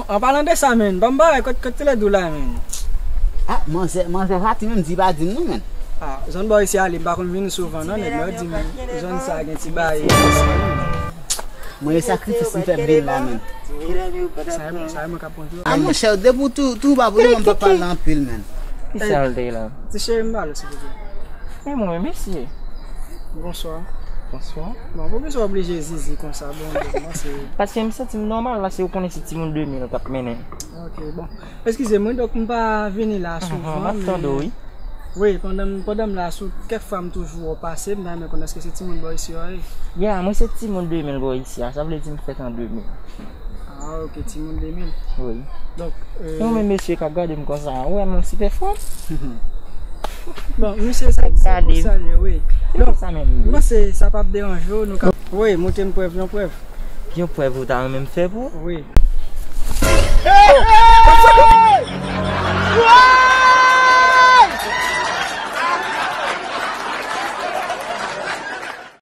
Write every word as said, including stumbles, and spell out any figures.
An palan de sa, menn, ban m bagay, kot, kot tele dou la, menn? Ah, manzè, manzè Fati menm di pa di m non, menn. Ah, zòn bò isi a li, m pa konn vini souvan non, nèg mwen yo di m zòn sa gen ti bagay. Mwen e sakrifis m fè vin la, menn. Sa e mwen, sa e mwen k ap pran tou. Ah, monchè, depi w tou, tou ba pou nou, m pa pale anpil, menn. Ki sa l te la? Ti cheri m pale, silvouplè. Men mwen, mesye. Bonswa. Bonswa. Bon, poukisa w oblije zizi konsa, bon, bon, se... Paske m santi m nòmal la, se ou konnen se timoun de mil k ap mennen. Ok, bon. Eskize mwen, donk m pa vini la souvan. M ap tande w, wi. Wi, pandan, pandan m la sou kèk fwa m toujou wè w pase, m ta renmen konn èske se timoun bò isi yo ye? Ya, mwen se timoun de mil bò isi a, sa vle di m fèt an de mil. Ah, ok, timoun de mil. Wi. Donk, euh, Yon men mesye k ap gade m konsa, ou wè m yon sipè fòm? Bon, misye sa, Gade. Salye, wi. Se konsa menm. Mwen se sa p ap deranje w, nou ka... Wi, montre m prèv, yon prèv. Yon prèv ou ta renmen m fè pou ou? Wi.